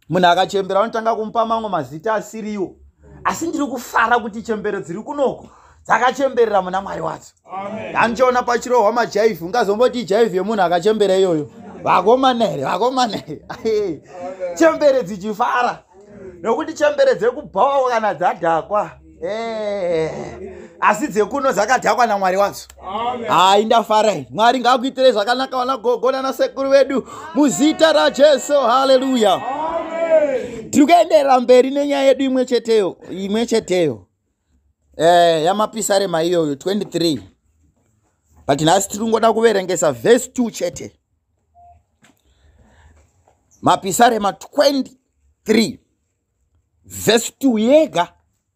Munhu akachembera vanotanga kumupa mamwe mazita asiriwo, asi ndiri kufara kuti chembero dziri kunoko dzakachemberera muna Mwari wadzo. Andichiona pachirohwa majaivhi, ungazomboti ijaivhi yemunhu akachembera iyoyo? Vakomana here, vakomana here, chembere dzichifara, nokuti chembere dzekubhawa kana dzadhakwa, asi dzekuno dzakadhakwa naMwari wadzo. Hai, ndafara ini. Mwari ngaakuitirei zvakanaka, vana gogo nanasekuru vedu, muzita raJesu. Haleluya. Tiri kuenderera mberi nenyaya yedu imwe cheteyo, imwe cheteyo yamapisarema iyoyo 23, but nhasi tiri kungoda kuverengesa vhesi 2 chete. Mapisarema 23 vhesi 2 yega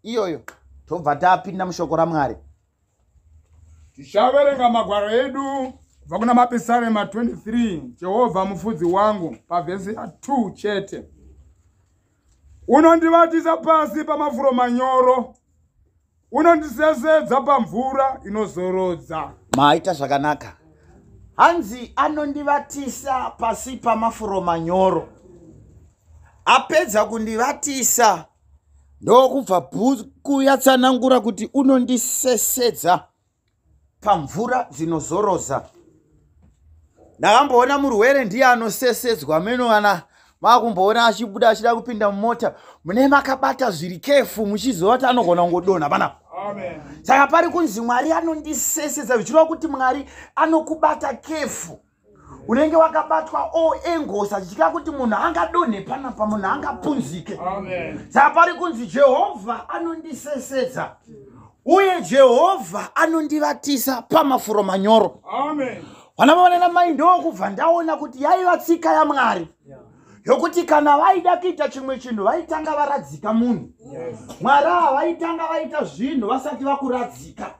iyoyo, tobva tapinda mushoko raMwari. Tichaverenga magwaro edu kubva kuna Mapisarema 23, Jehovha mufudzi wangu, pavhesi ya2 chete. Unondivatisa pasi pamafuro manyoro, unondisesedza pamvura inozorodza. Maita zvakanaka. Hanzi anondivatisa pasi pamafuro manyoro. Apedza kundivatisa, ndokubva bhuku yatsanangura kuti unondisesedza pamvura dzinozoroza. Ndakamboona murwere ndiye anosesedzwa meno. Kana makumboona achibuda achida kupinda mumota, mune makabata zviri kefu, muchiziva kuti anogona kungodonha panapa. Saka pari kunzi Mwari anondisesedza, zvichireva kuti Mwari anokubata kefu. Unenge wakabatwa o engosa, zvichireva kuti munhu angadonhe panapa, munhu angapunzike. Saka pari kunzi Jehovha anondisesedza uye Jehovha anondivatisa pamafuro manyoro. Vana baba namai, ndokubva ndaona kuti yaiva tsika yaMwari yokuti kana vaida kuita chimwe chinhu, vaitanga varadzika munhu. Mwari ava vaitanga vaita zvinhu vasati vakuradzika.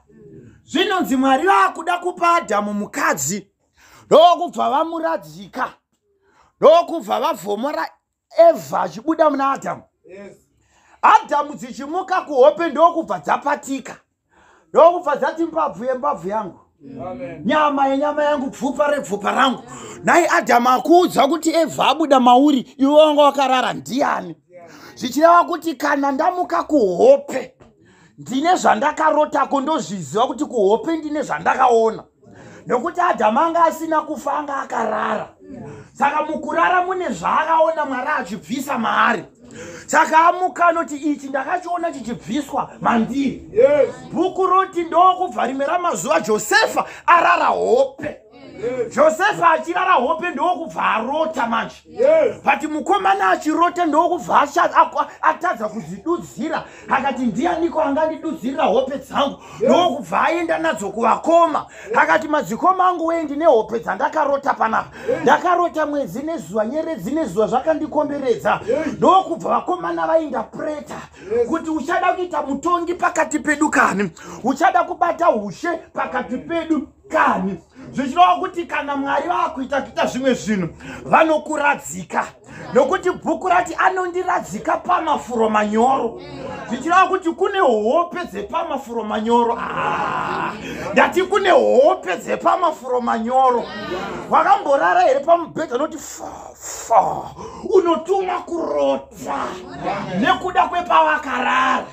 Zvinonzi Mwari vaakuda kupa Adhamu mukadzi, ndokubva vamuradzika, ndokubva vavhomora Evha achibuda muna Adhamu. Adhamu dzichimuka kuhope, ndokubva dzapatika, ndokubva dzati, "Mbabvu yembabvu yangu, nyama yenyama yangu, pfupa repfupa rangu. Nhai Adhamu, akuudza kuti Evha abuda mauri iwe wanga wakarara ndiani?" Zvichireva kuti kana ndamuka kuhope, ndine zvandakarotako. Ndozviziva kuti kuhope ndine zvandakaona, nokuti Adhamu anga asina kufa, anga akarara. Saka mukurara mune zvaakaona Mwari achibvisa maari. Saka amuka anoti, "Ichi ndakachiona chichibviswa mandiri." Bhuku roti ndokubva rimwe ramazuva Josefa arara hope. Josefa achirara hope, ndokubva arota manje. But mukomana achirota, ndokubva atadza kudzidudzira. Akati, "Ndianiko angandidudzirira hope dzangu?" Ndokubva aenda nadzo kuvakoma. Akati, "Madzikoma angu wee, ndine hope dzandakarota panapa. Ndakarota mwedzi nezuva, nyeredzi nezuva zvakandikomberedza." Ndokubva vakomana vainterpreta kuti, "Uchada kuita mutongi pakati pedu kani? Uchada kubata ushe pakati pedu kani?" Zvichireva kuti kana Mwari vaakuita kuita zvimwe zvinhu, vanokuradzika, nokuti bhuku rati anondiradzika pamafuro manyoro. Zvichireva kuti kune hope dzepamafuro manyoro. Ah, ndati kune hope dzepamafuro manyoro. Wakamborara here pamubhedha unoti fa fa, unotumwa kurota nekuda kwepawakarara?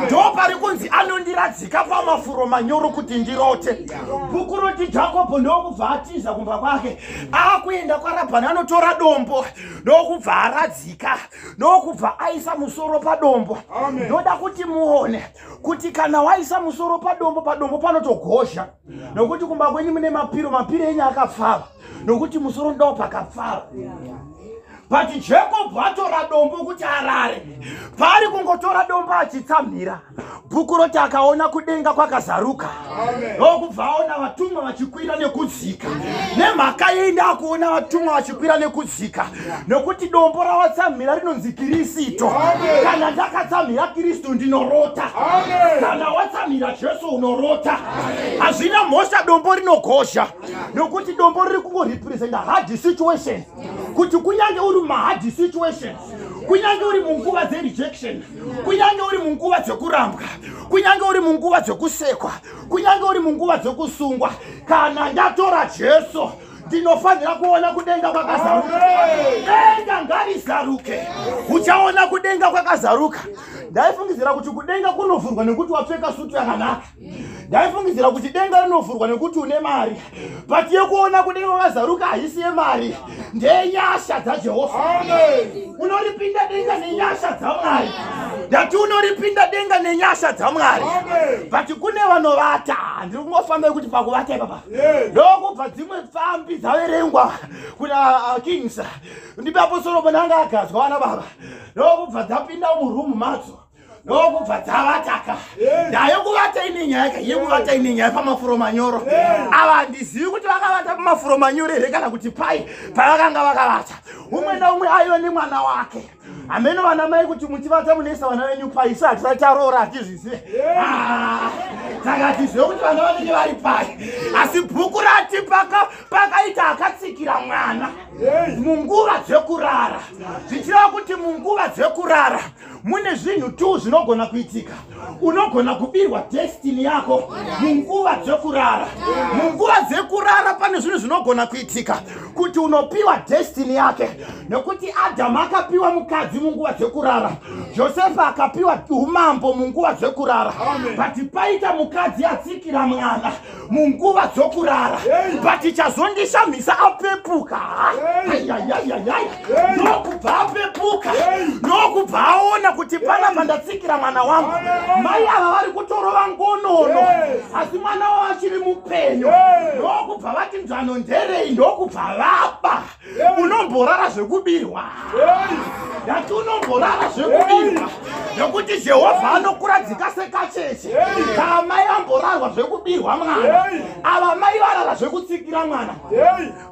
Ndo pari kunzi anondiradzika pamafuro manyoro kuti ndirote. Bhuku roti Jakobho ndokubva atiza kumba kwake, akuenda kwaRabhani, anotora dombo, ndokubva aradzika, ndokubva aisa musoro padombo. Ndoda kuti muone kuti kana waisa musoro padombo, padombo panotogozha, nokuti kumba kwenyu mune mapiro, mapiro enyu akapfava, nokuti musoro ndo pakapfava. But Jacob atora dombo kuti arare. Paari kungotora dombo achitsamhira, bhuku roti akaona kudenga kwakazaruka, ndokubva aona vatumwa vachikwira nekudzika. Nemhaka yei ndakuona vatumwa vachikwira nekudzika? Nokuti dombo rawatsamhira rinonzi Kirisito. Kana ndakatsamhira Kristu, ndinorota. Kana watsamhira Jesu, unorota. Hazvina mhosva dombo rinogozha, nokuti dombo riri kungorepresenta hard situation, kuti kunyange uri mumahard situations, kunyange uri munguva dzerejection, kunyange uri munguva dzekurambwa, kunyange uri munguva dzekusekwa, kunyange uri munguva dzekusungwa, kana ndatora Jesu, Ndinofanira kuona kudenga kwakazaruka. Denga ngarizaruke. Uchaona kudenga kwakazaruka. Ndaifungidzira kuti kudenga kunovhurwa nekuti wapfeka sutu yakanaka. Ndaifungidzira kuti denga rinovhurwa nekuti une mari. But yekuona kudenga kwakazaruka haisi yemari, ndeyenyasha dzaJehovha. Unoripinda denga nenyasha dzaMwari. Ndati unoripinda denga nenyasha dzaMwari. But kune vanovata. Ndiri kungofamba kuti pakuvata ipapa ndokubva dzimwe pfambi dzaverengwa kuna Kings. Ndipapo Solomoni anga agadzwa vana baba. Ndokubva dzapinda murumu madzo, ndokubva dzavataka. Ndayekuvata ine nyaya ka, yekuvata ine nyaya pamafuro manyoro. Ava handizivi kuti vakavata pamafuro manyoro here kana kuti pai pavakanga vakavata. Umwe naumwe aiva nemwana wake. Hameno vana mai kuti muchivata munoisa vana venyu pai, isu hatisati taroora, hatizvizive. Saka hatizive kuti vana vanenge vari pai. Asi bhuku rati pakaita akatsikira mwana munguva dzekurara, zvichireva kuti munguva dzekurara mune zvinhu tu zvinogona kuitika. Unogona kubirwa destiny yako munguva dzekurara. Munguva dzekurara pane zvinhu zvinogona kuitika kuti unopiwa destiny yake, nekuti Adhamu akapiwa mukadzi munguva dzekurara, Josefa akapiwa umambo munguva dzekurara. But paita mukadzi atsikira mwana munguva dzokurara. But chazondishamisa, apepuka, ayayayayay, ndokubva apepuka, ndokubva aona kuti panapa ndatsikira mwana wangu. Mai ava vari kutorova ngonono, asi mwana wavo achiri mupenyu. Ndokubva vati nzvano nderei, ndokubva vaba. Unomborara zvekubirwa. Ndati unomborara zvekubirwa, nekuti Jehovha anokuradzika sekacheche. Kana mai vamborarwa zvekubirwa mwana, ava mai varara zvekutsikira mwana.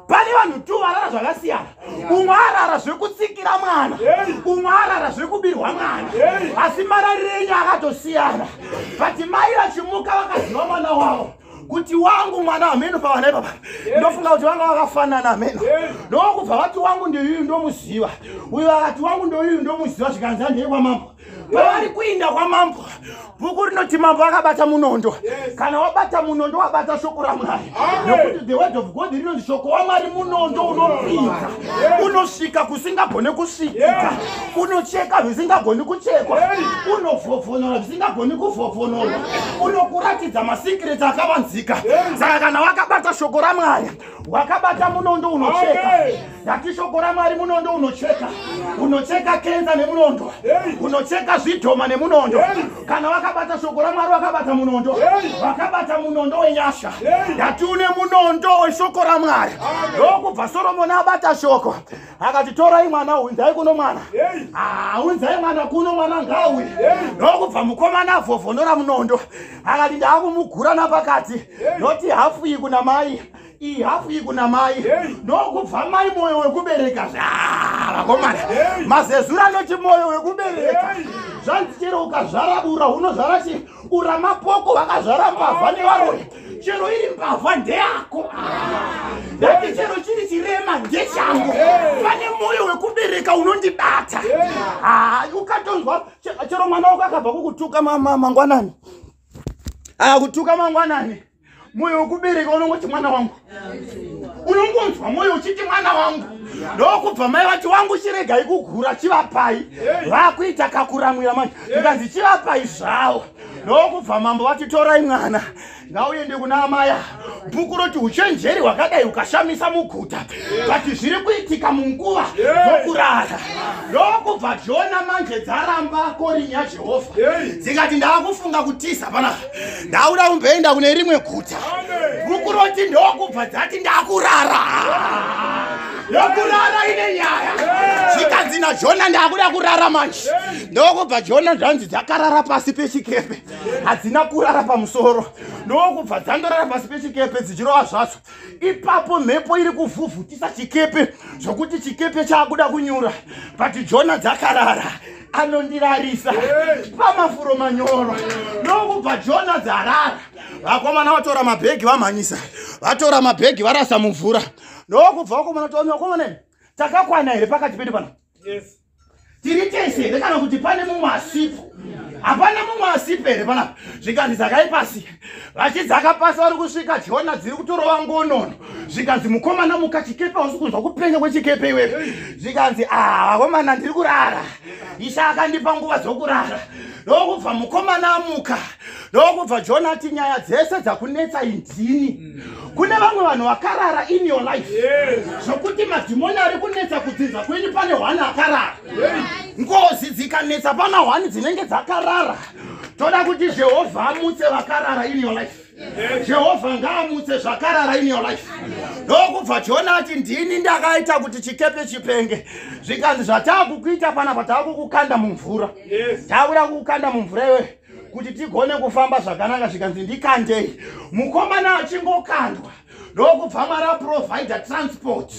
Pane vanhu tu varara zvakasiyana. Umwe arara zvekutsikira mwana, umwe arara zvekubirwa mwana, asi marariro enyu akatosiyana. But mai vachimuka vakaziva mwana wavo kuti wangu mwana. Hameno pavana ipapa, ndofunga kuti vanga vakafanana, hameno. Ndokubva vati wangu ndeyuyu, ndomuziva uyu. Akati wangu ndoyuyu, ndomuziva. Zvikanzi handei kwamambo. Pavari kuinda kwamambo, bhuku rinoti mambo akabata munondo. Kana wabata munondo, wabata shoko raMwari, nekuti the word of God rinonzi shoko waMwari munondo unopinza, unosvika kusingagone kusvikika, unocheka zvisingagoni kuchekwa, unovhovhonora zvisingagoni kuvhovhonorwa, unokuratidza masecrets akavanzika. Saka kana wakabata shoko raMwari, wakabata munondo unocheka. Ndati shoko raMwari munondo unocheka. Unocheka kenza nemunondo, unocheka zvidhoma nemunondo. Kana wakabata shoko raMwari, wakabata munondo, wakabata munondo wenyasha. Ndati une munondo weshoko raMwari. Ndokubva Soromoni abata shoko, akati torai mwana, unzai kuno mwana, unzai mwana kuno, mwana ngauye. Ndokubva mukomana avhovhonora munondo, akati ndaakumugura napakati, noti hafu iyi kuna mai, iyi hafu iyi kuna mai. Ndokubva mai mwoyo wekubereka. Vakomana, mazezura anoti mwoyo wekubereka. Zvanzi chero ukazvara ura, unozvara chi ura mapoko, vakazvara mbavha nevaroyi, chero iri mbavha ndeyako. Ndati chero chiri chirema ndechangu. Pane mwoyo wekubereka unondibata. Ukatonzwa chero mwana wako akabva kukutuka mangwanani, akakutuka mangwanani, mwoyo wekubereka unongoti mwana wangu. Unongonzwa mwoyo uchiti mwana wangu. Ndokubva mai vati wangu chiregai kugura, chivapai. Vakuita kakuramwira manje, zvikanzi chivapai zvavo. Ndokubva mambo vati torai mwana, ngauende kuna amaya. Bhuku roti uchenjeri hwakadai ukashamisa muguta, but zviri kuitika munguva dzokurara. Ndokubva Jona manje dzaramba calling yaJehovha, dzikati ndaakufunga kutiza panapa, ndauda kumboenda kune rimwe guta. Bhuku roti ndokubva dzati ndakurara. Ndokurara ine nyaya. Zvikanzi naJona ndakuda kurara manje. Ndokubva Jona zvanzi dzakarara pasi pechikepe, hadzina kurara pamusoro. Ndokubva dzandorara pasi pechikepe dzichirova zvadzo. Ipapo mhepo iri kuvhuvhutisa chikepe zvokuti chikepe chaakuda kunyura, but Jona dzakarara. Anondirarisa pamafuro manyoro. Ndokubva Jona dzarara. Vakomana vatora mabhegi, vamhanyisa, vatora mabhegi, varasa mumvura. Ndokubva vakomana toona, vakomana, takakwana here pakati pedu pana? Tiri tese here kana kuti pane mumwe asipo? Hapana mumwe asipo here panapa? Zvikanzi dzakai pasi. Vachidzaka pasi vari kusvika Jona dziri kutorova ngonono. Zvikanzi mukomana muka chikepe hausi kunzwa kupenga kwechikepe iwewe. Zvikanzi ah vakomana ndiri kurara. Ishe akandipa nguva dzokurara. Ndokubva mukomana amuka. Ndokubva Jona ati nyaya dzese dzakunetsa indini. Kune vamwe vanhu vakarara in your life. Zvokuti madhimoni ari kunetsa kudzinza kwenyu pane hwani akarara. Ngozi dzikanetsa pana hwani dzinenge dzakarara. Toda kuti Jehovha amutse vakarara in your life. Jehovha ngaamutse zvakarara in your life. Ndokubva Jona ati ndini ndakaita kuti chikepe chipenge. Zvikanzi zvatakukuita panapa takukukanda mumvura. Takuda kukukanda mumvura iwe kuti tigone kufamba zvakanaka. Zvikanzi ndikandei. Mukomana achingokandwa ndokubva Mwari aprovider transport.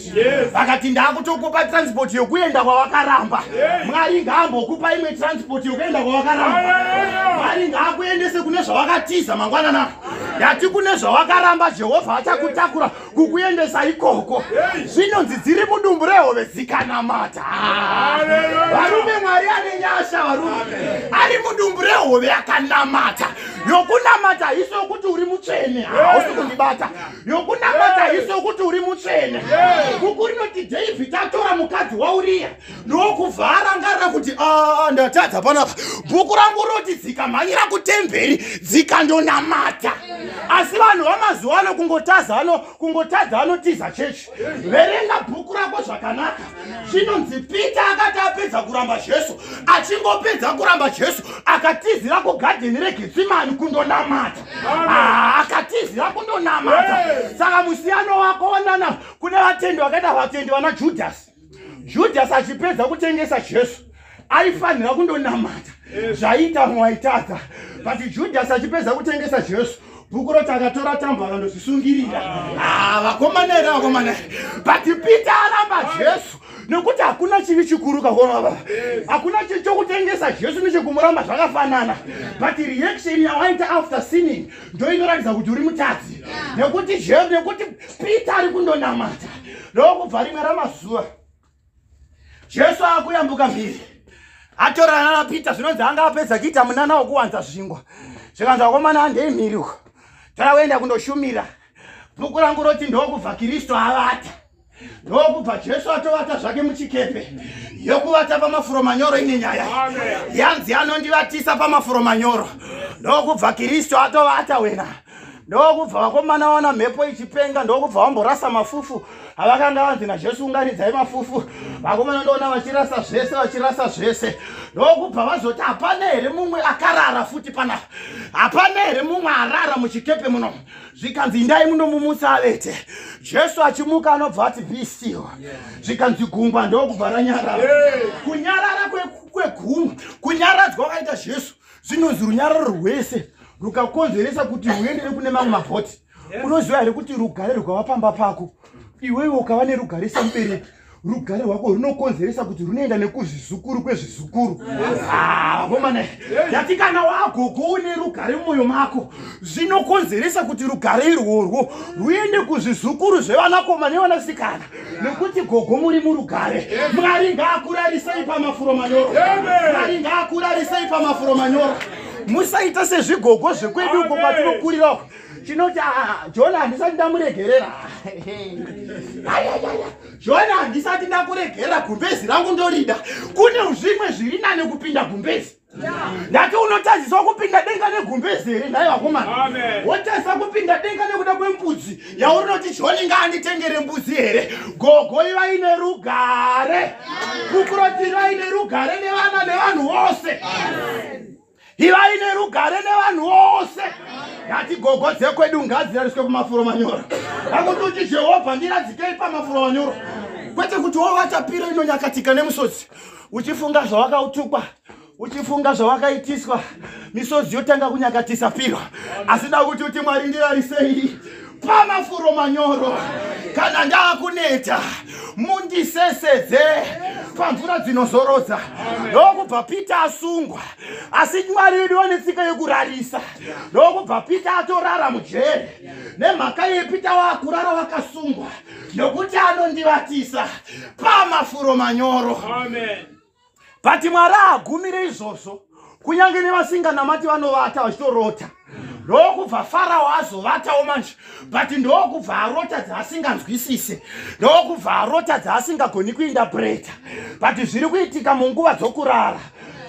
Vakati ndakutokupa transport yokuenda kwavakaramba. Mwari ngaambokupa imwe transport yokuenda kwavakaramba. Mwari ngaakuendese kune zvawakatiza mangwanana. Ndati kune zvawakaramba Jehovha achakutakura kukuendesa ikoko. Zvinonzi dziri mudumbu rehove dzikanamata. Varume Mwari ane nyasha varume. Ari mudumbu rehove akanamata. Yokunamata haisi yokuti uri mutsvene. Hausi kundibata. Yokunamata haisi yokuti uri mutsvene. Bhuku rinoti David atora mukadzi waUriya ndokubva arangarira kuti ndatadza panapa. Bhuku rangu rinoti dzikamhanyira kutemberi dzikandonamata. Asi vanhu vamazuva ano kungotadza anotiza chechi. Verenga bhuku rako zvakanaka. Zvinonzi Peter akati apedza kuramba Jesu, achingopedza kuramba Jesu akatizira kugadheni reGetsimani kundonamata. Akatizira kundonamata. Saka musiyano wako wanana kune vatendi vakaita vatendi vana Judas. Judas achipedza kutengesa Jesu aifanira kundonamata. Zvaiita mwaitadza. But Judas achipedza kutengesa Jesu, bhuku roti akatora tambo akandozvisungirira. Vakomana here vakomana. But Peter aramba Jesu nekuti hakuna chivi chikuru kakoma baba. Hakuna chivi chokutengesa Jesu nechekumuramba zvakafanana. But reaction yawaita after sinning ndo inoratidza kuti uri mutadzi. Nekuti Jesu, nekuti Peter ari kundonamata. Ndokubva rimwe ramazuva Jesu akuyambuka mhiri atorana naPeter. Zvinonzi anga apedza kuita munana wokuwanza zvingwa. Zvikanzi vakomana handei mhiri uko, toda kuenda kundoshumira. Bhuku rangu roti ndokubva Kristu avata. Ndokubva Jesu atovata zvake muchikepe. Yokuvata pamafuro manyoro ine nyaya. Yanzi anondivatisa pamafuro manyoro. Ndokubva Kristu atovata wena. Ndokubva vakomana wana mhepo ichipenga, ndokubva vamborasa mafufu avakanga vanzi naJesu unganidzai mafufu. Vakomana ndoona vachirasa zvese, vachirasa zvese. Ndokubva vazoti hapana here mumwe akarara futi panapa? Hapana here mumwe arara muchikepe muno? Zvikanzi indai munomumutsa avete. Jesu achimuka anobva ati be still. Zvikanzi gungwa ndokubva ranyarara. Kunyarara kwegungwa, kunyaradzwa kwakaita Jesu, zvinonzi runyararo rwese rukakonzeresa kuti ruendere kune mamwe mabhoti. Unoziva here kuti rugare rukava pamba pako, iwewe ukava nerugare semubereki, rugare rwako runokonzeresa kuti runoenda nekuzvizukuru kwezvizukuru. Vakomana, ndati kana wagogo une rugare mumwoyo mako, zvinokonzeresa kuti rugare irworwo ruende kuzvizukuru zvevanakomana nevanasikana, nekuti gogo muri murugare. Mwari ngaakurarisei pamafuro manyoro. Mwari ngaakurarisei pamafuro manyoro. Musaita sezvigogo zvekwedu uko kwatinokurira uko. Chinoti Jona handisati ndamuregerera. Jona handisati ndakuregerera, gumbezi rangu ndorida. Kune zvimwe zviri nane kupinda gumbezi. Ndati unotadziswa kupinda denga negumbezi here nhai vakomana? Wotadzisa kupinda denga nekuda kwembudzi yaunoti Joni ngaanditengere mbudzi here? Gogo ivai nerugare. Bhuku roti ivai nerugare nevana nevanhu vose. Ivai nerugare nevanhu vose. Ngati gogo dzekwedu ngadzirariswe kumafuro manyoro. Akuti uti Jehovha ndiradzikei pamafuro manyoro. Kwete kuti wovata piro inonyakatika nemusodzi uchifunga zvawakautukwa, uchifunga zvawakaitiswa, misodzi yotanga kunyakatisa piro. Asi da kuti uti Mwari ndirarisei pamafuro manyoro. Kana ndakuneta mundisesedze pamvura dzinozorodza. Ndokubva Peter asungwa. Asi Mwari wedu vane tsika yekurarisa. Ndokubva Peter atorara mujeri. Nemhaka yei Peter wakurara wakasungwa? Nokuti anondivatisa pamafuro manyoro. But Mwari haagumire izvozvo. Kunyange nevasinganamati vanovata vachitorota. Ndokubva Farao azovatawo manje, but ndokubva arota dzaasinganzwisise, ndokubva arota dzaasingagoni kuindapreta, but zviri kuitika munguva dzokurara.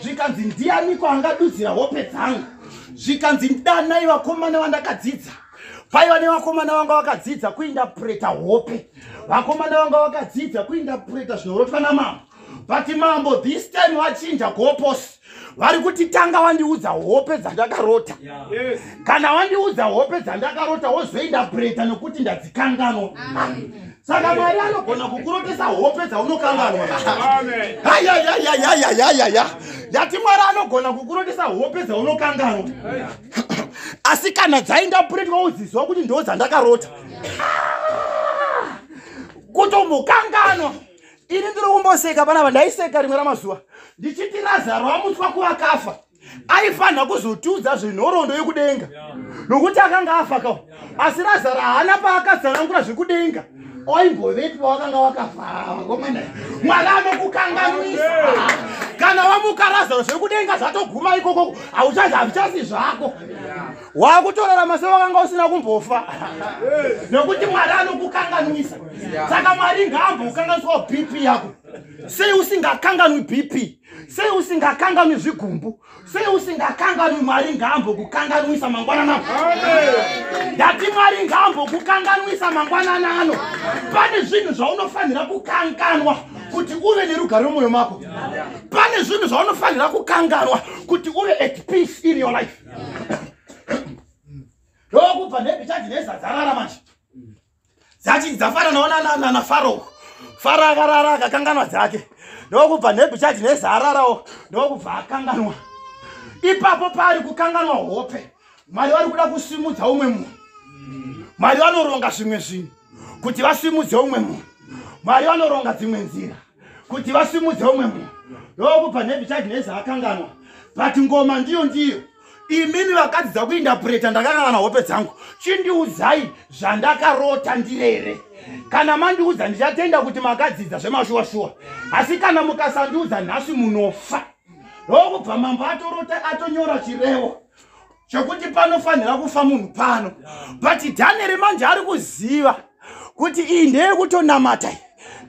Zvikanzi ndianiko angadudzira hope dzangu? Zvikanzi danai vakomana vandakadzidza. Paiva nevakomana vanga vakadzidza kuindapreta hope, vakomana vanga vakadzidza kuindapreta zvinorotwa namambo. But mambo this time vachinja goposi, vari kuti tanga wandiudza hope dzandakarota. Kana wandiudza hope dzandakarota wozoindapreta nokuti ndadzikanganwa. Saka Mwari anogona kukurotesa hope dzaunokanganwa. Ayayayayayayaya, ndati Mwari anogona kukurotesa hope dzaunokanganwa, asi kana dzaindapuretwa udziziva kuti ndo dzandakarota, kutombokanganwa. Ini ndiri kumboseka panapa, ndaiseka rimwe ramazuva ndichiti Razaro amutswa kuvakafa aifanira kuzotiudza zvenhoroondo yekudenga nokuti akanga afa kawo. Asi Razaro haana paakatsanangura zvekudenga, waimbovepi pawakanga wakafa? Vakomana, Mwari anokukanganwisa kana wamuka Razaro. Zvekudenga zvatoguma ikoko, hauchasi zvako, wakutorarama sewakanga usina kumbofa nekuti Mwari anokukanganwisa. Saka Mwari ngaambokanganiswawo BP yako. Sei usingakanganwi BP? Sei usingakanganwi zvigumbu? Sei usingakanganwi? Mwari ngaambokukanganwisa mangwananano. Ndati Mwari ngaambokukanganwisa mangwananano. Pane zvinhu zvaunofanira kukanganwa kuti uve nerugare mumwoyo mako. Pane zvinhu zvaunofanira kukanganwa kuti uve at peace in your life. Ndokubva Nebhukadhineza dzarara manje, dzachi dzafananawo naFaro. Faro akarara akakanganwa dzake, ndokubva Nebhukadhineza ararawo, ndokubva akanganwa. Ipapo paari kukanganwa hope, Mwari vari kuda kusimudza umwe munhu. Mwari vanoronga zvimwe zvinhu kuti vasimudze umwe munhu. Mwari vanoronga dzimwe nzira kuti vasimudze umwe munhu. Ndokubva Nebhukadhineza akanganwa, but ngoma ndiyo ndiyo. Imimi vakadzidza kuindapreta, ndakanganwa hope dzangu, chindiudzai zvandakarota ndirere. Kana mandiudza ndichatenda kuti makadzidza zvemashuwa-shuwa, asi kana mukasandiudza nhasi munofa. Ndokubva mambo atorota, atonyora chirevo chekuti panofanira kufa munhu pano. But Dhanieri manje ari kuziva kuti iyi ndeyekutonamata.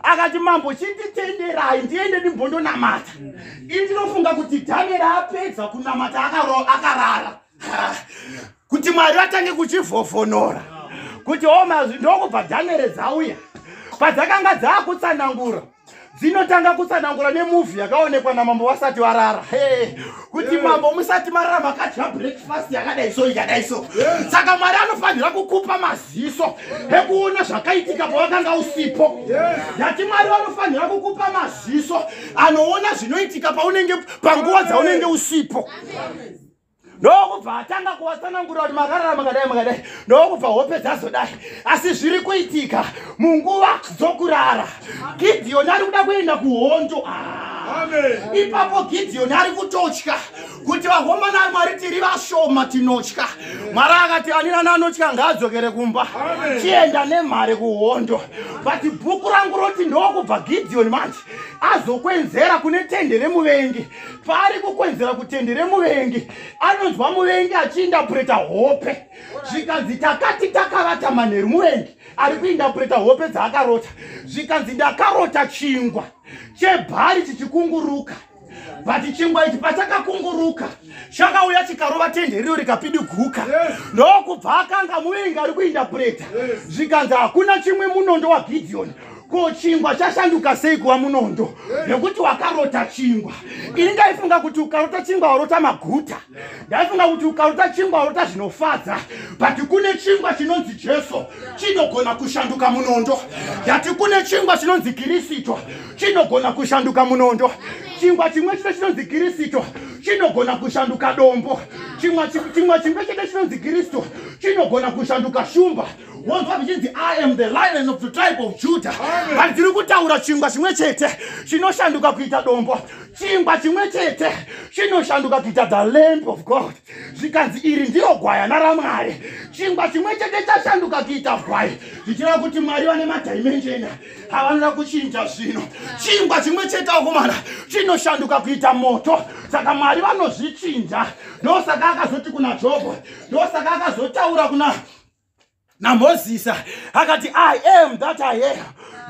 Akati, "Mambo, chinditenderai ndiende ndimbondonamata." Ini ndinofunga kuti Dhanieri apedza kunamata akarara kuti Mwari vatange kuchivhovhonora kuti omazvi. Ndokubva Dhanieri dzauya. Padzakanga dzaakutsanangura, dzinotanga kutsanangura nemovie yakaonekwa namambo vasati varara. Hey, kuti mambo musati marara makadya breakfast yakadai so, ikadai so. Saka Mwari anofanira kukupa maziso ekuona zvakaitika pawakanga usipo. Ndati Mwari vanofanira kukupa maziso anoona zvinoitika paunenge, panguva dzaunenge usipo. Ndokubva atanga kuvatsanangurira kuti makarara makadai makadai, ndokubva hope dzazodai, asi zviri kuitika munguva dzokurara. Gidhiyoni ari kuda kuenda kuhondo. Ah. Ipapo Gidhiyoni ari kutotya kuti vakomana, Mwari, tiri vashoma, tinotya. Mwari akati, "Ani nani anotya ngaadzokere kumba, chienda nemhare kuhondo." But bhuku rangu roti ndokubva Gidhiyoni manje azokwenzera kune tende remuvengi. Paari kukwenzera kutende remuvengi, anonzwa muvengi achiindapureta hope. Zvikanzi, "Takati takavata manheru," muvengi ari kuindapureta hope dzaakarota. Zvikanzi, "Ndakarota chingwa chebhari chichikunguruka, but chingwa ichi pachakakunguruka chakauya chikarova tende riro rikapidiguka." Ndokubva akanga muvengi ari kuindapureta. Zvikanzi, "Hakuna chimwe munondo waGidhiyoni. Ko chingwa chashanduka sei kuva munondo? Nekuti wakarota chingwa." Ini ndaifunga kuti ukarota chingwa warota maguta, ndaifunga kuti ukarota chingwa warota zvinofadza, but kune chingwa chinonzi Jesu chinogona kushanduka munondo. Yati kune chingwa chinonzi Kirisito chinogona kushanduka munondo. Chingwa chimwe chete chinonzi Kirisito chinogona kushanduka dombo. Chingwa chimwe chete chinonzi Kristu chinogona kushanduka shumba. Wonzwa zvichinzi, "I am the Lion of the tribe of Judah." But tiri kutaura chingwa chimwe chete chinoshanduka kuita dombo, chingwa chimwe chete chinoshanduka kuita the Lamb of God. Zvikanzi iri ndiro gwayana raMwari. Chingwa chimwe chete chashanduka kuita gwai, zvichireva kuti Mwari vane madimension havanoda kuchinja. Zvino chingwa chimwe chete, akomana, chinoshanduka kuita moto. Saka Mwari vanozvichinja. Ndosaka akazoti kuna Jobho, ndosaka akazotaura kuna naMozisi, akati, "I am that I am,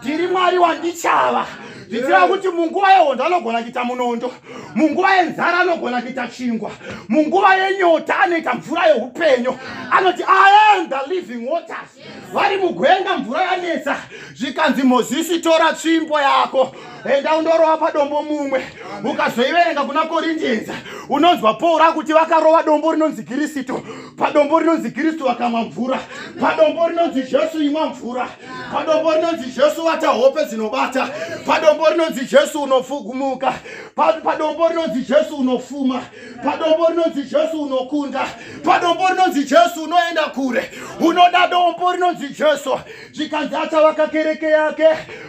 ndiri Mwari wandichava." Zvichireva kuti munguva yehondo anogona kuita munondo, munguva yenzara anogona kuita chingwa, munguva yenyota anoita mvura yeupenyu. Anoti, "I am the living waters." Vari mugwenga, mvura yanetsa, zvikanzi, "Mozisi, tora tsvimbo yako, enda undorova padombo mumwe." Ukazoiverenga kuna Corinthians, unonzwa Paul akuti vakarova dombo rinonzi Kristu. Padombo rinonzi Kristu vakamwa mvura. Padombo rinonzi Jesu imwa mvura. Padombo rinonzi Jesu vata hope dzinobata. Padombo rinonzi Jesu unofugumuka. Padombo rinonzi Jesu unofuma. Padombo rinonzi Jesu unokunda. Padombo rinonzi Jesu unoenda kure. Unoda dombo rinonzi Jesu. Zvikanzi achavaka kereke yake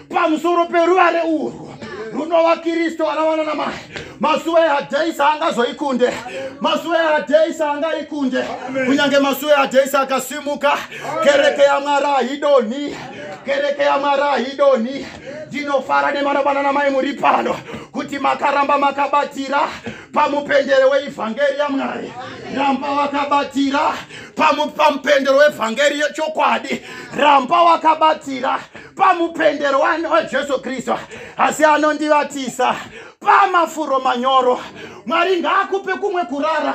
pamusoro peruvare urwu runova Kristu. Vana vana namai, masuo ehadheisi angazoikunde, masuo ehadheisi angaikunde. Kunyange masuo ehadheisi akasimuka, kereke yaMwari haidoni, kereke yaMwari haidoni. Ndinofara nemanabana namai muri pano kuti makaramba makabatira pamupendero weivhangeri yaMwari. Ramba wakabatira pamupendero wevhangeri yechokwadi. Ramba wakabatira pamupendero waJesu Kristu. Asi anondivatisa pamafuro manyoro. Mwari ngaakupe kumwe kurara.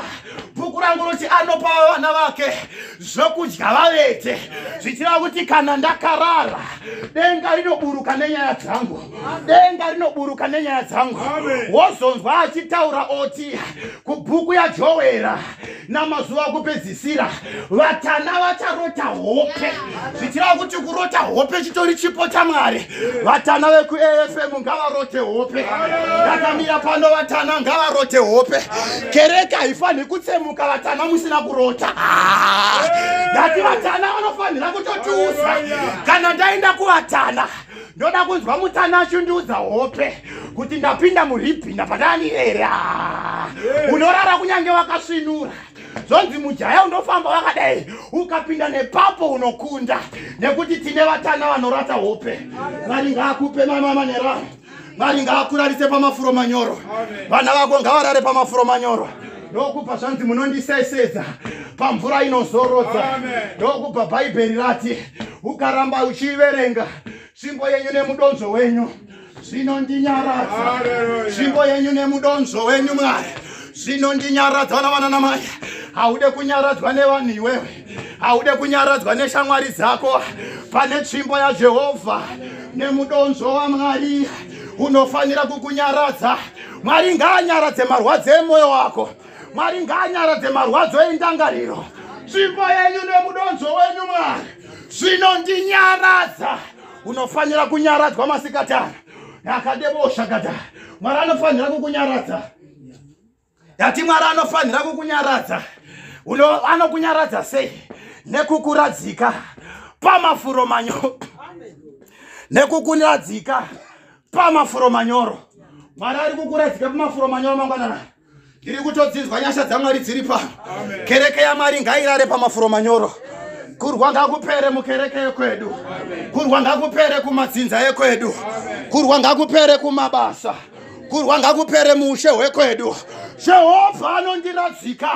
Bhuku rangu roti anopa vana vake zvokudya vavete, zvichireva kuti kana ndakarara, denga rinoburuka nenyaya dzangu, denga rinoburuka nenyaya dzangu. Wozonzwa achitaura oti kubhuku yaJowera, namazuva okupedzisira vatana vacharota hope, zvichireva kuti kurota hope chitori chipo chaMwari. Vatana vekuAFM ngavarote hope. Ndakamira pano, vatana ngavarote hope. Kereke haifaniri kutsemuka vatana musina kurota. Ah, ndati vatana vanofanira kutotiudza. Kana ndaenda kuvatana, ndoda kunzwa mutana achindiudza hope kuti ndapinda muribhina padanirere. Unorara kunyange wakasvinura. Zvonzi mujaya unofamba wakadai, ukapinda nepapo unokunda, nekuti tine vatana vanorata hope. Mwari ngaakupe mamamanera. Mwari ngaakurarise pamafuro manyoro. Vana vako ngavarare pamafuro manyoro. Ndokubva zvanzi, "Munondisesedza pamvura inozorodza." Ndokubva Bhaibheri rati, ukaramba uchiverenga, "Tsvimbo yenyu nemudonzvo wenyu zvinondinyaradza." Tsvimbo yenyu nemudonzvo wenyu, Mwari, zvinondinyaradza. Vana vana namai, haude kunyaradzwa nevanhu iwewe, haude kunyaradzwa neshamwari dzako. Pane tsvimbo yaJehovha nemudonzvo waMwari unofanira kukunyaradza. Mwari ngaanyaradze marwadzo emwoyo wako. Mwari ngaanyaradze marwadzo endangariro. Tsvimbo yenyu nemudonzvo wenyu, Mwari, zvinondinyaradza. Unofanira kunyaradzwa masikatana akadeboshakata. Mwari anofanira kukunyaradza. Yati Mwari anofanira kukunyaradza. Anokunyaradza sei? Nekukuradzika pamafuro manyoro, nekukuradzika pamafuro manyoro. Mwari ari kukuradzika pamafuro manyoro mangwanana. Ndiri kutodzinzwa nyasha dzaMwari dziri pano. Kereke yaMwari ngairare pamafuro manyoro. Kurwa ngakupere mukereke yekwedu. Kurwa ngakupere kumadzinza ekwedu. Kurwa ngakupere kumabasa. Kurwa ngakupere muushe hwekwedu. Jehovha anondiradzika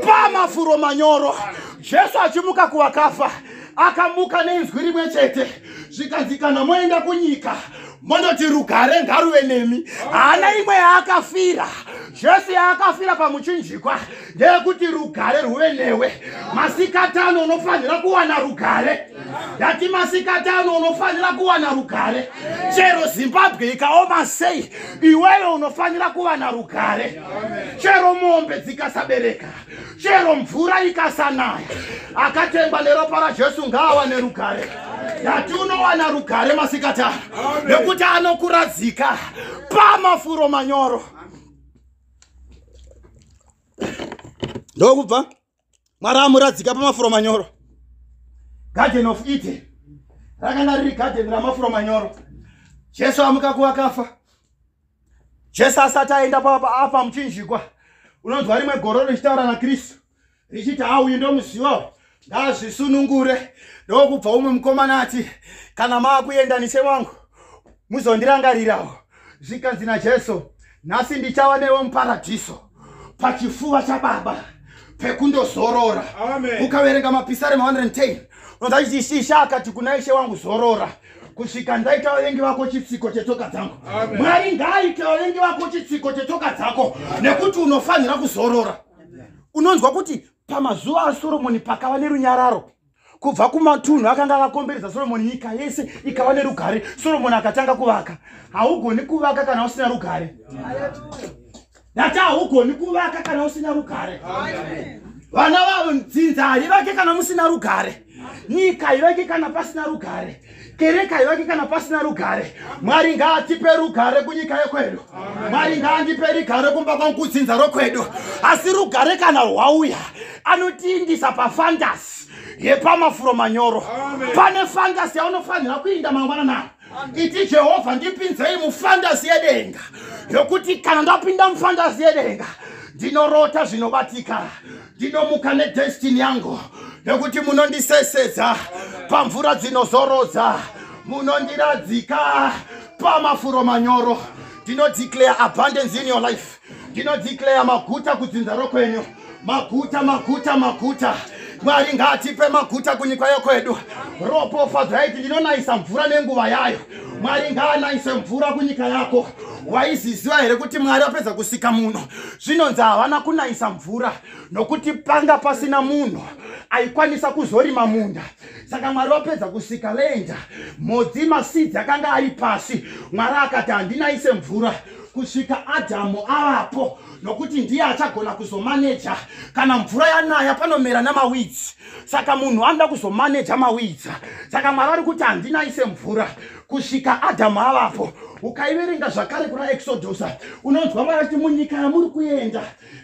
pamafuro manyoro. Jesu achimuka kuvakafa, akamuka neinzwi rimwe chete. Zvikanzi, "Kana moenda kunyika, mondoti rugare ngaruve nemi." Haana imwe yaakafira Jesu. Yaakafira pamuchinjikwa ndeyekuti rugare rwuve newe. Masikatano unofanira kuwana rugare. Ndati masikatano unofanira kuwana rugare. Chero Zimbabwe ikaoma sei, iwewe unofanira kuwana rugare. Chero mombe dzikasabereka, chero mvura ikasanaya, akatengwa neropa raJesu ngaawane rugare. Ndati unowana rugare masikatano nekuti anokuradzika pamafuro manyoro. Ndokubva Mwari amuradzika pamafuro manyoro. Garden of Eden rakanga riri garden ramafuro manyoro. Jesu amuka kuvakafa. Jesu asati aenda apa muchinjikwa, unonzwa rimwe gororo richitaura naKristu richiti, "Ha, uyu ndomuziva, ngazvisunungure." Ndokubva umwe mukomana ati, "Kana maakuenda nishe wangu, muzondirangarirawo." Zvikanzi naJesu, "Nhasi ndichava newe muparadhiso." Pachifuva chababa pekundozorora. Ukaverenga Mapisarema 110, unonzwa achiti, "Ishe akati kuna Ishe wangu, zorora kusvika ndaita vavengi vako chitsiko chetsoka dzangu." Mwari ngaaite vavengi vako chitsiko chetsoka dzako, nekuti unofanira kuzorora. Unonzwa kuti pamazuva aSoromoni pakava nerunyararo kubva kumatunhu akanga akakomberedza Soromoni. Nyika yese ikava nerugare. Soromoni akatanga kuvaka. Haugoni kuvaka kana usina rugare. Ndati haugoni kuvaka kana usina rugare. Vana vavo, dzinza harivake kana musina rugare. Nyika haivake kana pasina rugare. Kereke haivake kana pasina rugare. Mwari ngaatipe rugare kunyika yekwedu. Mwari ngaandipe rugare kumba kwangu, kudzinza rokwedu. Asi rugare kana rwauya, anotiindisa pafantasy yepamafuro manyoro. Pane fantasy yaunofanira kuinda mangwananani. Iti, "Jehovha, ndipinzei mufantasy yedenga, yokuti kana ndapinda mufantasy yedenga, ndinorota zvinobatika, ndinomuka nedestiny yangu, nekuti munondisesedza pamvura dzinozorodza, munondiradzika pamafuro manyoro." Ndinodeclare abundance in your life. Ndinodeclare maguta kudzinza rokwenyu. Maguta, maguta, maguta. Mwari ngaatipe maguta kunyika yokwedu. Ropofadzo yaiti, "Ndinonayisa mvura nenguva yayo." Mwari ngaanayise mvura kunyika yako. Waiziziva here kuti Mwari apedza kusika munhu, zvinonzi havana kunayisa mvura nokuti panga pasina munhu aikwanisa kuzorima munda? Saka Mwari vapedza kusika land, mhodzi, maseeds akanga ari pasi. Mwari akati, "Handinaise mvura kusvika Adhamu avapo, nokuti ndiye achagona kuzomaneja. Kana mvura yanaya, panomera namaweeds, saka munhu anoda kuzomaneja maweeds." Saka Mwari ari kuti, "Handinaise mvura kusvika Adhamu avapo." Ukaiverenga zvakare kuna Exodus, unonzwa Mwari achiti, "Munyika yamuri kuenda,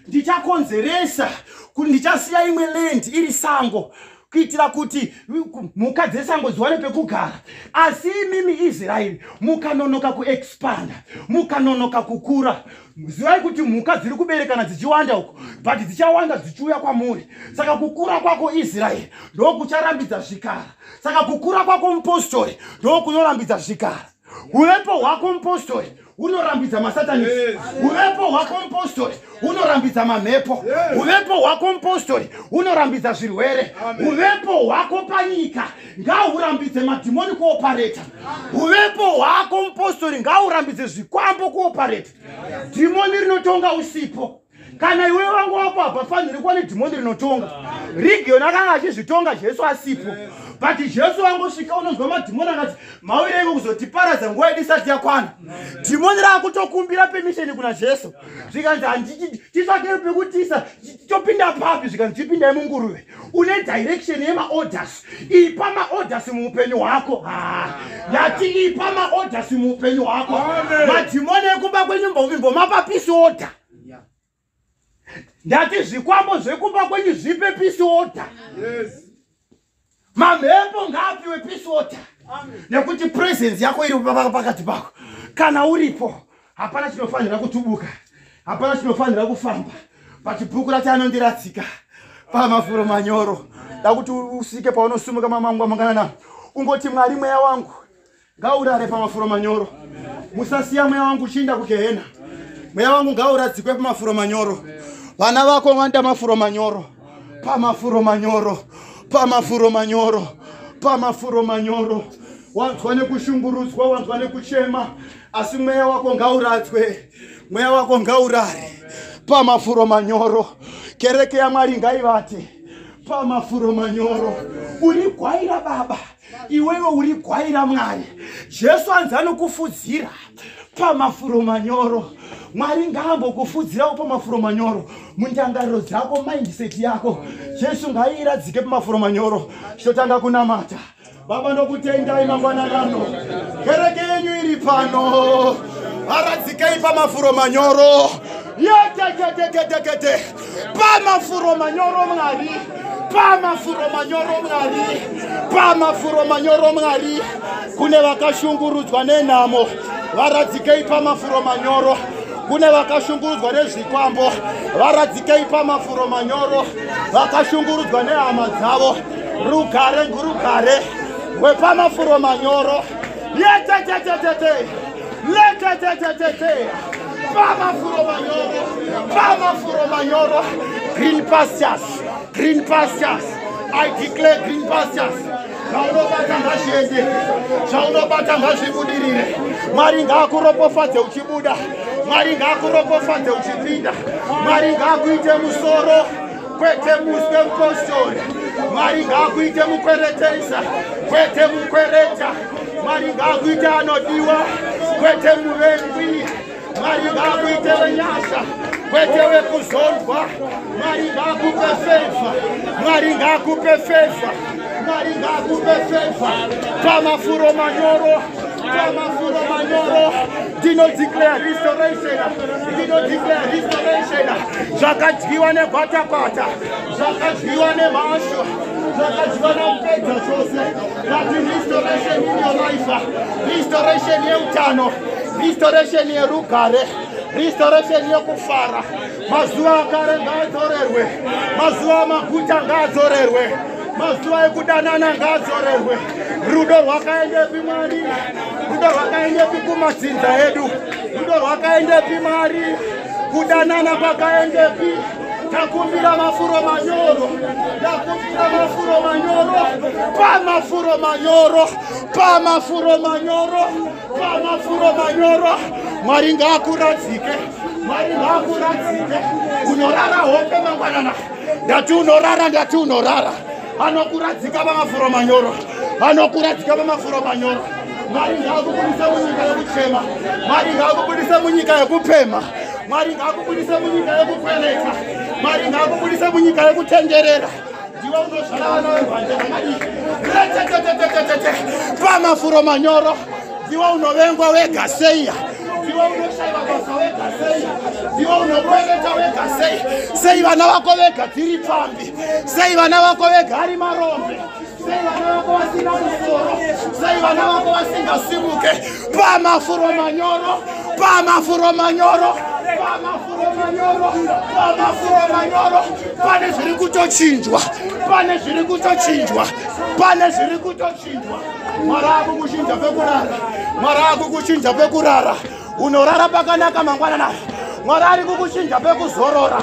ndichakonzeresa kuti ndichasiya imwe land iri sango kuitira kuti mhuka dzesango dziwane pekugara. Asi imimi Israeri, mukanonoka kuexpanda, mukanonoka kukura, zivai kuti mhuka dziri kuberekana dzichiwanda uko, but dzichawanda dzichiuya kwamuri. Saka kukura kwako Israeri ndokucharambidza zvikara. Saka kukura kwako mupostori ndokunorambidza zvikara. Uvepo hwako mupostori hunorambidza masatanisi. Uvepo hwako mupostori hunorambidza mamhepo. Uvepo hwako mupostori hunorambidza zvirwere. Uvepo hwako panyika ngahurambidze madhimoni kuoperate. Uvepo hwako mupostori ngahurambidze zvikwambo kuoperate. Dhimoni rinotonga usipo. Kana iwe wangu wapo, hapafaniri kuva nedhimoni rinotonga. Region akanga achizvitonga Jesu asipo, but Jesu wangosvika, unonzwa madhimoni akati, "Mauireiko kuzotiparadza nguva yedu isati yakwana?" Dhimoni raakutokumbira permission kuna Jesu. Zvikanzi, "Handititsvake pekutisa, topinda papi?" Zvikanzi, "Chipindai munguruve." Une direction yemaorders. Ipa maorders muupenyu hwako. Ha, ndati ipa maorders muupenyu hwako. Madhimoni ekumba kwenyu, imbomapa peace order. Ndati zvikwambo zvekumba kwenyu zvipe peace order. Mamhepo ngaapiwe peace order, nekuti presence yako iri pakati pako. Kana uripo, hapana chinofanira kutubuka, hapana chinofanira kufamba. Pachibhuku rati, "Anondiradzika pamafuro manyoro." Da kuti usike paunosumuka mamangwa manganana, ungoti, "Mwari, mweya wangu ngaurare pamafuro manyoro. Musasiya mweya wangu uchiinda kugehena. Mweya wangu ngauradzikwe pamafuro manyoro." Vana vako vanoda mafuro manyoro, pamafuro manyoro, pamafuro manyoro, pamafuro manyoro. Wanzwa nekushungurudzwa, wanzwa nekuchema, asi mweya wako ngauradzwe, mweya wako ngaurare pamafuro manyoro. Kereke yaMwari ngaivate pamafuro manyoro. Uri gwai rababa iwewe, uri gwai raMwari. Jesu anzi anokufudzira pamafuro manyoro. Mwari ngaambokufudzirawo pamafuro manyoro mundangariro dzako. Mindset yako, Jesu ngaiiradzike pamafuro manyoro. Chitotanga kunamata. Baba, ndokutendai mangwananano. Kereke yenyu iri pano, aradzikei pamafuro manyoro. Yeteketeketekete, pamafuro manyoro Mwari, pamafuro manyoro Mwari. Pamafuro manyoro Mwari, kune vakashungurudzwa nenhamo, varadzikei pamafuro manyoro. Kune vakashungurudzwa nezvikwambo, varadzikei pamafuro manyoro. Vakashungurudzwa nehama dzavo, rugare ngurugare rwepamafuro manyoro. Yetetetetete letetetetete, pamafuro manyoro, pamafuro manyoro. Green pastures, green pastures, I declare green pastures. Zvaunobata ngazviende, zvaunobata ngazvibudirire. Mwari ngaakuropofadze uchibuda, Mwari ngaakuropofadze uchipinda, Mwari ngaakuite musoro kwete muswe mupostori, Mwari ngaakuite mukweretesa kwete mukwereta, Mwari ngaakuite anodiwa kwete muvengwi, Mwari ngaakuite wenyasha kwete wekuzondwa. Mwari ngaakupe favor, Mwari ngaakupe favor, Mwari ngaakupe favor. Pamafuro manyoro, pamafuro manyoro, ndinodeclare restoration, ndinodeclare restoration. Zvakadyiwa negwatakwata, zvakadyiwa nemhashu, zvakadyiwa namupedza chose, that restoration in your life, restoration yeutano, restoration yerugare, restoration yekufara. Mazuva akare ngaadzorerwe, mazuva amaguta ngaadzorerwe, mazuva ekudanana ngaadzorerwe. Rudo rwakaendepi Mwari? Rudo rwakaendepi kumadzinza edu? Rudo rwakaendepi Mwari? Kudanana kwakaendepi? Takumbira mafuro manyoro, takumbira mafuro manyoro, pamafuro manyoro, pamafuro manyoro, pamafuro manyoro. Mwari ngaakuradzike, Mwari ngaakuradzike. Unorara hope mangwanana, ndati unorara, ndati unorara. Anokuradzika pamafuro manyoro, anokuradzika pamafuro manyoro. Mwari ngaakubudise munyika yekuchema, Mwari ngaakubudise munyika yekupema, Mwari ngaakubudise munyika yekukwereta, Mwari ngaakubudise munyika yekutenderera. Ndiwe unozvara vana vemhanje vakadiki, retetetetetete, pamafuro manyoro. Ndiwe unovengwa wega sei? Ndiwe unoshaiwa basa wega sei? Ndiwe unokwereta wega sei? Sei vana vako vega dziri pfambi? Sei vana vako vega ari marombe? Sei vana vako vasina musoro? Sei vana vako vasingasimuke? Pamafuro manyoro, pamafuro manyoro, pamafuro manyoro, pamafuro manyoro. Pane zviri kutochinjwa, pane zviri kutochinjwa, pane zviri kutochinjwa. Mwari akukuchinja pekurara, Mwari akukuchinja pekurara. Unorara pakanaka mangwanana, Mwari ari kukuchinja pekuzorora.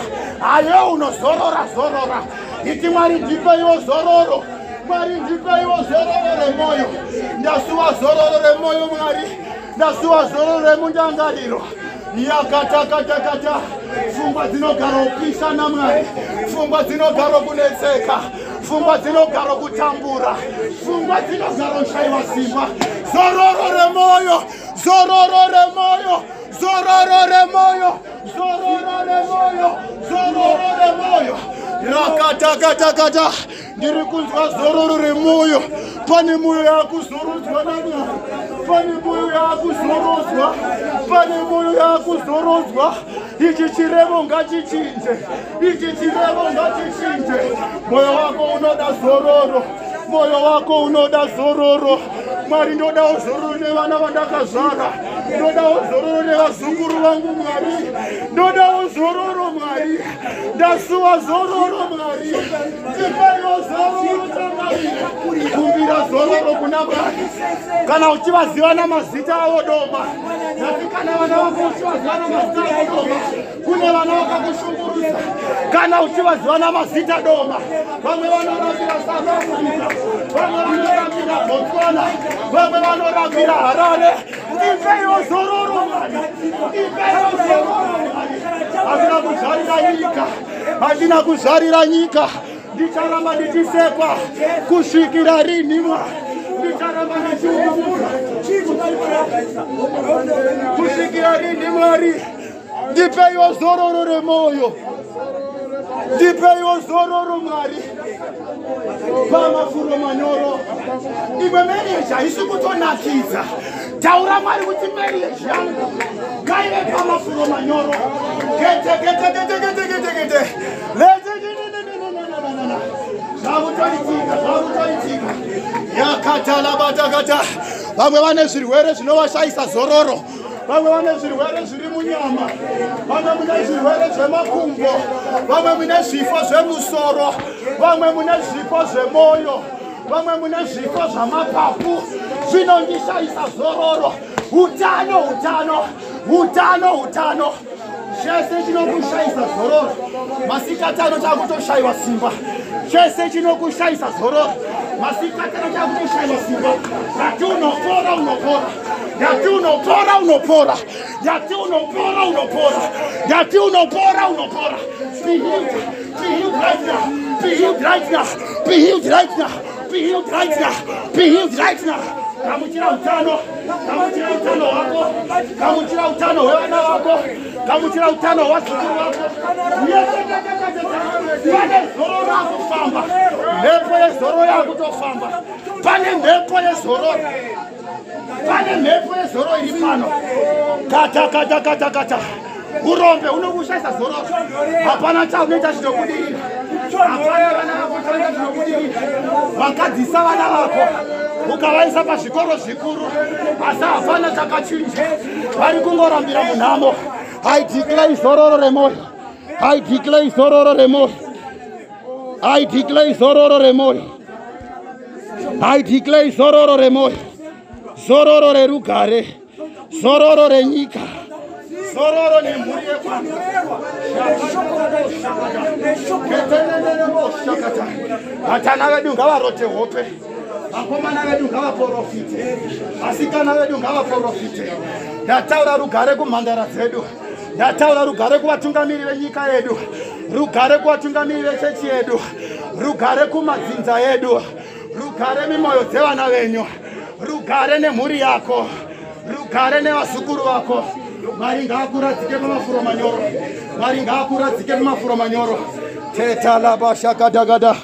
Ayo unozorora zorora. Iti Mwari ndipeiwo zororo, Mwari ndipeiwo zororo remoyo. Ndasuwa zororo remoyo Mwari, ndasuwa zororo remundangariro. Yakatakatakata, pfungwa dzinogara kupisa naMwari, pfungwa dzinogara kunetseka, pfungwa dzinogara kutambura, pfungwa dzinogara kushaiwa simba. Zororo remoyo, zororo remoyo, zororo remoyo, zororo remoyo, zororo remoyo. Rakatakatakata, ndiri kunzwa zororo remoyo. Pane moyo yakuzorodzwa naMwari, pane moyo yakuzorodzwa, pane moyo yakuzorodzwa. Ichi chirevo ngachichinje, ichi chirevo ngachichinje. Moyo wako unoda zororo, moyo wako unoda zororo. Mwari ndodawo zororo nevana vandakazvara, ndodawo zororo nevazukuru vangu Mwari, ndodawo zororo Mwari, ndasuwa zororo Mwari, ndipaiwo zororo changamire. Kumbira zororo kuna Mwari. Kana uchivaziva namazita avo doma, nati kana vana vako uchivaziva namazita avo doma, kune vana vakakushungurudza, kana uchivaziva namazita doma. Vamwe vanorapira South Africa, vamwe vanorapira Botswana, vamwe vanorapira Harare. Ndipeiwo zororo Mwari, ndipeiwo zororo Mwari. Handina kuzvarira nyika, handina kuzvarira nyika. Ndicharamba ndichisekwa kusvikira rini Mwari? Ndicharamba ndichiumura kusvikira rini Mwari? Ndipeiwo zororo remoyo, ndipeiwo zororo Mwari, pamafuro manyoro. Imwe marriage haisi kutonakidza. Taura Mwari kuti marriage yangu ngaive pamafuro manyoro. Gete gete gete gete gete gete lete, zvakutoitika, zvakutoitika. Yakatalabatakata. Vamwe vane zvirwere zvinovashayisa zororo. Vamwe vane zvirwere zviri munyama. Vamwe mune zvirwere zvemakumbo. Vamwe mune zvifo zvemusoro. Vamwe mune zvifo zvemwoyo. Vamwe mune zvifo zvamapapu. Zvinondishayisa zororo. Utano, utano, utano, utano. Chese chinokushayisa zororo. Masikati ano chakutoshaiwa simba. Chese chinokushayisa zororo. Masikati ano chakutoshaiwa simba. Ndati unopora, unopora. Ndati unopora, unopora. Ndati unopora, unopora. Ndati unopora, unopora. Be healed. Be healed right now. Be healed right now. Be healed right now. Be healed right now. Be healed right now. Gamuchira utano. Gamuchira utano hwako. Gamuchira utano hwevana vako. Gamuchira utano hwazukuru vako. Pane zororo rakufamba. Mhepo yezororo yakutofamba. Pane mhepo yezororo. Pane mhepo yezororo iri pano. Kata kata kata kata. Urombe hunokushaisa zororo. Hapana chaunoita chinobudirira. Hapana vana vako chaunoita chinobudirira. Wakadzisa vana vako ukavaisa pazvikoro zvikuru, asi hapana chakachinja. Vari kungorambira munhamo. I declare zororo remwoyo. I declare zororo remwoyo. I declare zororo remwoyo. I declare zororo remwoyo. Zororo rerugare. Zororo renyika. Zororo nemhuri yekwanu. Vatana vedu ngavarote hope. Vakomana vedu ngavaprofite. Vasikana vedu ngavaprofite. Ndataura rugare kumhandara dzedu. Ndataura rugare kuvatungamiri venyika yedu. Rugare kuvatungamiri vechechi yedu. Rugare kumadzinza edu. Rugare mimoyo dzevana venyu. Rugare nemhuri yako. Rugare nevazukuru vako. Mwari ngaakuradzike pamafuro manyoro. Mwari ngaakuradzike pamafuro manyoro. Tetalabashakadagada.